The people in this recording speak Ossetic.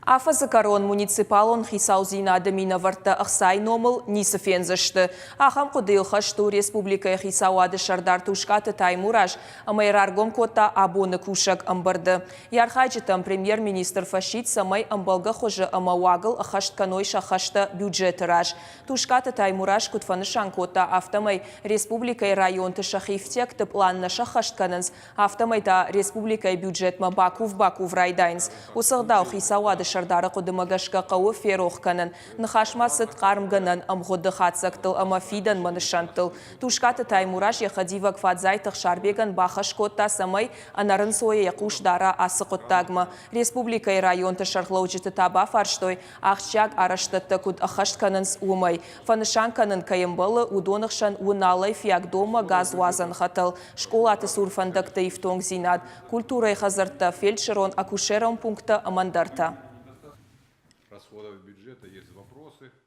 Афӕдзы кӕрон муниципалон хицаудзинады минӕвӕрттӕ ӕхцайы номыл ницы фендзысты. Ахӕм хъуыдыйыл хӕст у республикӕйы хицауады сӕрдар Тускъаты Таймураз ӕмӕ йӕ раргом кодта абоны кусӕг ӕмбырды. Йӕ архайджытӕм премьер-министр фӕсидт, цӕмӕй ӕмбӕлгӕ хуызы ӕмӕ уагыл ӕххӕст кӕной сӕ хӕстӕ бюджеты раз. Тускъаты Таймураз куыд фӕнысан кодта, афтӕмӕй республикӕйы районты сӕхи ӕфтиӕгты пълан нӕ сӕххӕст кӕнынц, Афтӕмӕй та республикӕйы бюджетмӕ бакув-бакув райдайынц. Уыцы ӕгъдау хицауады сӕрдары хъуыдымӕ гӕсгӕ хъӕуы ферох кӕнын. Ныхас ма цыд хъармгӕнӕн ӕмгъуыды хатдзӕгтыл ӕмӕ фидӕнмӕ нысӕнттыл. Тускъаты Таймураз йӕ хӕдивӕг Фадзайты Ӕхсарбегӕн бахӕс кодта, цӕмӕй ӕнӕрынцойӕ йӕ хъус дара ацы хъуыддагмӕ. Республикӕйы районты сӕргълӕуджыты та бафарстой, ахсджиаг арӕзтӕдтӕ куыд ӕххӕст кӕнынц, уымӕй. Фӕнысан кӕнын кӕй ӕмбӕлы, уыдоны хсӕн Уыналӕй Фиагдонмӕ газуадзӕн хӕтӕл, скъолаты цур фӕндӕгты ифтонгдзинад, культурӕйы хӕдзӕрттӕ, фельдшерон-акушерон пункттӕ ӕмӕ ӕндӕртӕ.